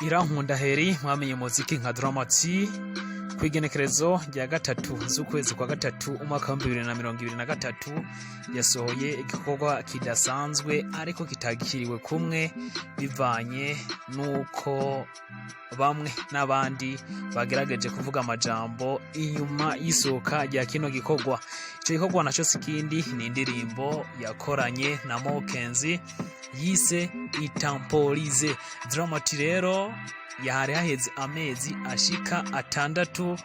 Irankunda Heri, mwamenye muziki nka Drama-T, ku igenekerezo rya 3 z'ukwezi kwa gatatu umwaka wa 2023 yasohoye igikorwa kidasanzwe, ariko kitakiriwe kumwe bivanye n'uko bamwe n'abandi bagerageje kuvuga amajambo inyuma y'isohoka rya kino gikorwa. Ico gikorwa naco si kindi, ni indirimbo yakoranye na Mokenzi yise Itampolize. Drama-T rero yari haheze amezi ashika 6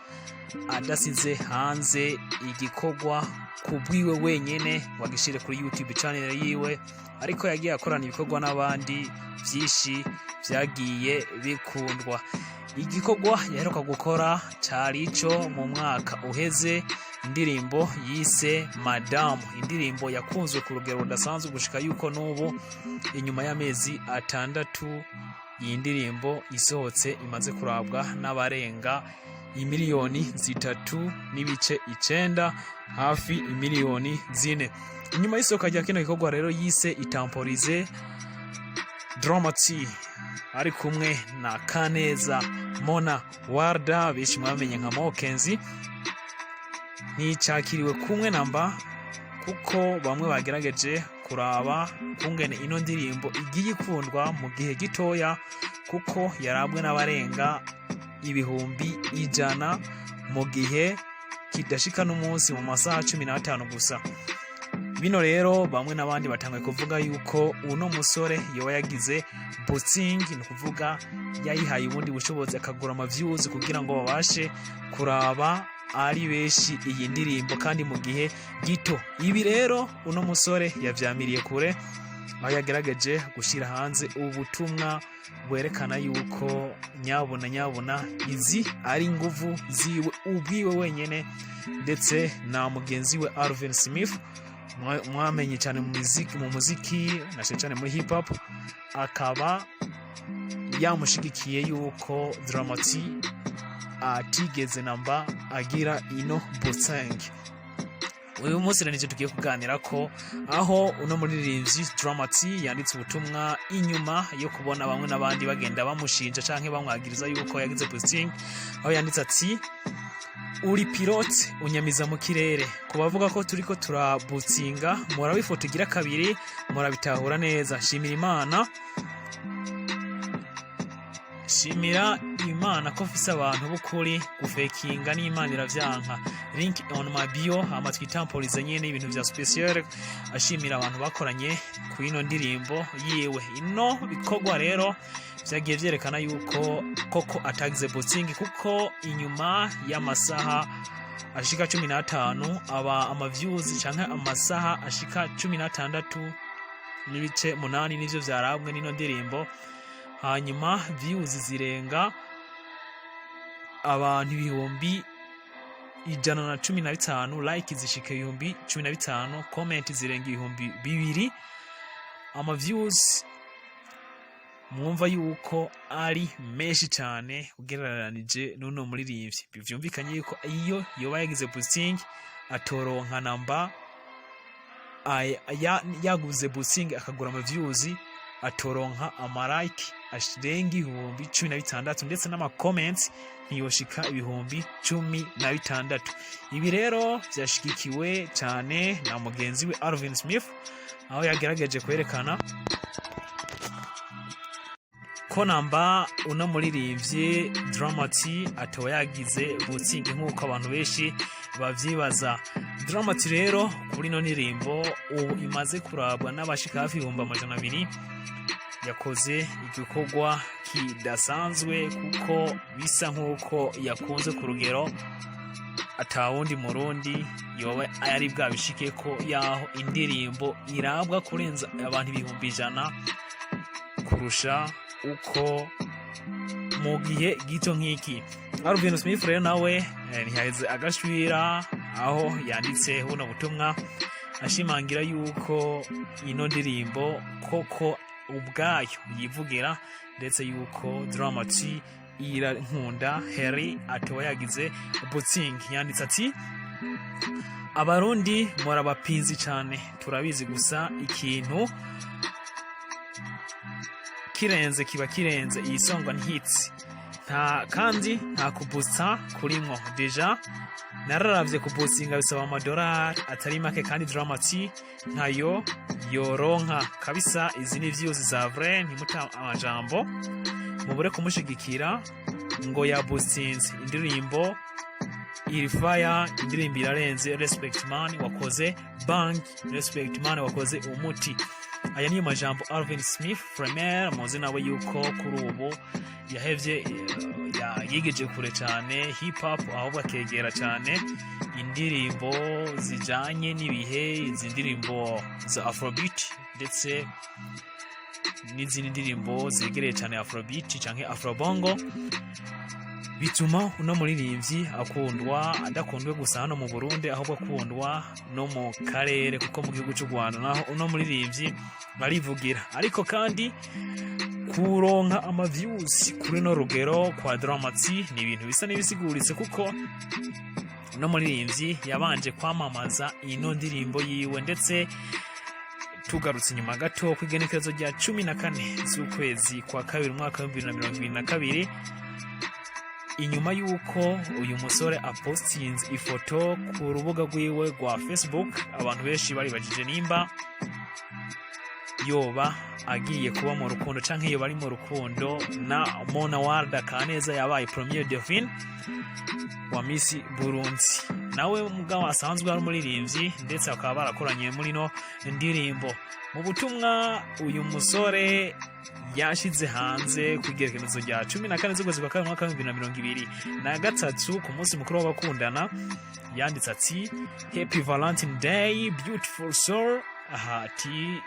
adasize hanze igikorwa ku bwiwe wenyene wagishire kuri YouTube channel yiwe, ariko yagiye akorana ibikorwa n'abandi vyinshi vyagiye bikundwa. Igikorwa yaheruka gukora cari ico mu mwaka uheze, indirimbo yise Madamu, indirimbo yakunzwe ku rugero rudasanzwe gushika yuko n'ubu inyuma y'amezi 6 iyi ndirimbo isohotse imaze kurabwa n'abarenga imiliyoni 3.9, hafi imiliyoni 4. Inyuma y'isohoka rya kino gikorwa rero yise Itampolize, Drama-T ari kumwe na Kaneza Mona Warda, benshi mwamenye nka Mokenzi, nticakiriwe kumwe namba, kuko bamwe bagerageje kuraba kungene ino ndirimbo igiye ikundwa mu gihe gitoya, kuko yarabwe n'abarenga 100,000 mu gihe kidashika n'umunsi, mu masaha 15 gusa. Bino rero bamwe n'abandi batanguye kuvuga yuko uno musore yoba yagize boosting, ni ukuvuga yayihaye ubundi bushobozi, akagura ama views kugira ngo babashe kuraba ari benshi iyi ndirimbo kandi mu gihe gito. Ibi rero uno musore yavyamiriye kure, aho yagerageje gushyira hanze ubutumwa bwerekana yuko nyabuna nyabuna izi ari inguvu ziwe ubwiwe wenyene ndetse na mugenzi we Alvin Smith, mwamenye cyane mu muziki na cyane cyane muri hip hop, akaba yamushigikiye yuko Drama-T atigeze namba agira ino boosting. Uyu munsi rero nicyo tugiye kuganira ko, aho uno muririmbyi Drama-T yanditse ubutumwa inyuma yo kubona bamwe n'abandi bagenda bamushinja canke bamwagiriza yuko yagize boosting, aho yanditse ati: "Uri pilote, unyamiza mu kirere. Ku bavuga ko turiko turabutsinga, murabe ifoto igira kabiri murabitahura neza. Shimira Imana, shimira Imana ko mfise abantu b'ukuri. Gufekinga n'Imana iravyanka. Link on my bio." Hama twitamporize nyene ibintu vya special, ashimira abantu bakoranye ku ino ndirimbo yiwe. Ino bikorwa rero vyagiye vyerekana yuko koko atagize boosting, kuko inyuma y'amasaha ashika 15 aba ama views canke amasaha ashika 16.8 nivyo vyarabwe n'ino ndirimbo, hanyuma views zirenga abantu 115,000, like zishika 15,000, comment zirenga 2000, ama views mwumva yuko ari menshi cyane ugereranije n'uno muririmbyi. Vyumvikanye yuko iyo yoba yagize boosting atoronka namba yaguze boosting akagura ama views, atoronka ama like arenga 16,000, ndetse n'ama comments ntiyoshika 16,000. Ibi rero vyashigikiwe cyane na mugenzi we Alvin Smith, aho yagerageje kwerekana ko namba uno muririmbyi Drama-T atoba yagize boosting nk'uko abantu benshi bavyibaza. Drama-T rero kuri ino ndirimbo ubu imaze kurabwa n'abashika hafi 200,000, yakoze igikorwa kidasanzwe, kuko bisa nk'uko yakunze ku rugero atawundi Murundi yoba yari bwabishike ko, yaho indirimbo irabwa kurenza abantu 100,000 kurusha uko mu gihe gito nk'iki. Alvin Smith rero nawe ntiyaheze agashwira, aho yanditse buno butumwa ashimangira yuko ino ndirimbo koko ubwayo yivugira, ndetse yuko Drama-T Irankunda Harry atoba yagize boosting. Yanditse ati: "Abarundi murabapinzi cyane, turabizi, gusa ikintu kirenze kiba kirenze. Iyi song ni hits, nta kandi nta kubusta kurimwo. Déjà nararavye, kuboostinga bisaba amadolari atari make, kandi Drama-T ntayo yoronka kabisa. Izi ni views za vrai, ntimuta amajambo, mubure kumushigikira ngo yaboostinze indirimbo. Iri fire, indirimbo irarenze. Respect man, wakoze bang. Respect man, wakoze umuti." Aya niyo majambo Alvin Smith Fremer, muzi nawe yuko kuri ubu yahevye, yigeje kure cyane hip hop, ahubwo akegera cyane indirimbo zijanye n'ibihe, izi ndirimbo za afrobeat ndetse n'izindi ndirimbo zegereye cyane afrobeat canke afrobongo, bituma uno muririmbyi akundwa, adakundwe gusa hano mu Burundi, ahubwo akundwa no mu karere, kuko mu gihugu cy'u Rwanda naho uno muririmbyi barivugira. Ariko kandi kuronka ama views kuri no rugero kwa Drama-T ni ibintu bisa n'ibisiguritse, kuko uno muririmbyi yabanje kwamamaza ino ndirimbo yiwe. Ndetse tugarutse inyuma gato, ku igenekerezo rya 14 z'ukwezi kwa kabiri umwaka wa 2022, inyuma y'uko uyu musore apostinze ifoto ku rubuga rwiwe rwa Facebook, abantu benshi baribajije nimba yoba agiye kuba mu rukundo canke yoba ari mu rukundo na Mona Warda Kaneza, yabaye Premier Dauphine wa Miss Burundi, nawe mugabo asanzwe ari umuririmbyi, ndetse bakaba barakoranye muri no ndirimbo. Mu butumwa uyu musore yashize hanze ku igerekerezo rya 14 z'ukwezi kwa kabiri umwaka wa 2023, ku munsi mukuru w'abakundana, yanditse ati: "Happy Valentine Day, beautiful soul." Aha ati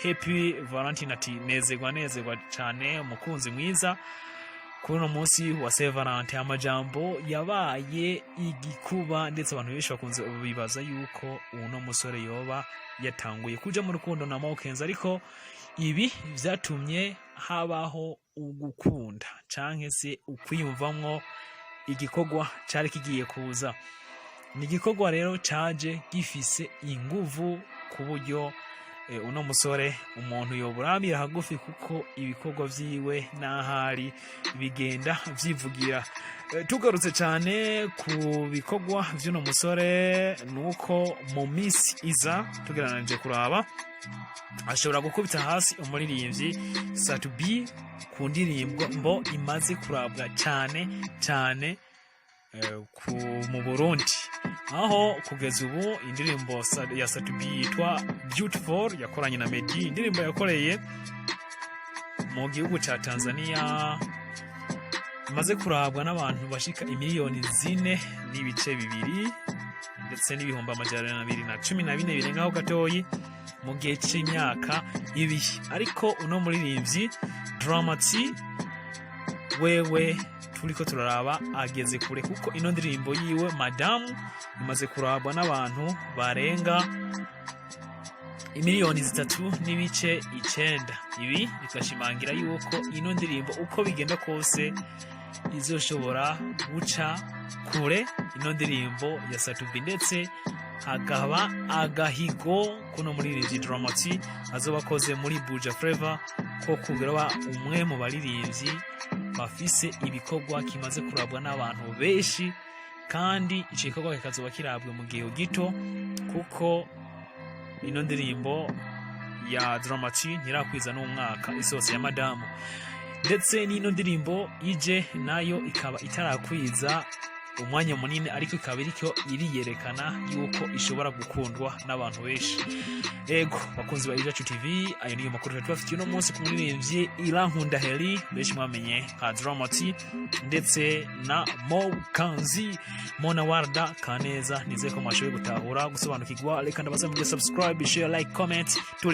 "Happy Valentine", ati "Nezerwa, nezerwa cyane umukunzi mwiza kuri uno munsi wa Saint Valentin." Amajambo yabaye igikuba, ndetse abantu benshi bakunze bibaza yuko uno musore yoba yatanguye kuja mu rukundo na Mokenzi. Ariko ibi vyatumye habaho ugukunda canke se ukwiyumvamwo igikorwa cari kigiye kuza. Ni igikorwa rero caje gifise inguvu ku buryo uno musore umuntu yoburamira hagufi, kuko ibikorwa vyiwe n'ahari bigenda vyivugira. Tugarutse cyane ku bikorwa vy'uno musore, nuko mu minsi iza, tugereranije kuraba, ashobora gukubita hasi umuririmbyi Sat-B ku ndirimbo mbo imaze kurabwa cyane cyane mu Burundi, aho kugeza ubu indirimbo ya Sat-B yitwa Beautiful yakoranye na Meddy, indirimbo yakoreye mu gihugu ca Tanzania, imaze kurabwa n'abantu bashika imiliyoni 4.2 ndetse n'214,000 birengaho gatoyi mu gihe c'imyaka 2. Ariko uno muririmbyi Drama-T wewe turiko turaraba ageze kure, kuko ino ndirimbo yiwe Madamu imaze kurabwa n'abantu barenga imiliyoni 3.9. Ibi bigashimangira yuko ino ndirimbo, uko bigenda kose, izoshobora guca kure ino ndirimbo ya Sat-B, ndetse hakaba agahigo kuno muririmbyi Drama-T azoba akoze muri Buja Flavor, ko kuba umwe mu baririmbyi bafise ibikorwa kimaze kurabwa n'abantu benshi, kandi ico gikorwa kikazoba kirabwe mu gihe gito, kuko ino ndirimbo ya Drama-T ntirakwiza n'umwaka isohotse ya Madamu, ndetse n'ino ndirimbo ije nayo ikaba itarakwiza umwanya munini, ariko ikaba iriko iriyerekana yuko ishobora gukundwa n'abantu benshi. Ego bakunzi ba Ijacu TV, ayo niyo makuru twari tubafitiye uno munsi ku muririmbyi Irankunda Heri, benshi mwamenye nka Drama-T, ndetse na Mo Kanzi, Mona Warda Kaneza. Nizeye ko mwashoboye gutahura, gusobanukirwa. Reka ndabaza mugire subscribe, share, like, comment. Turi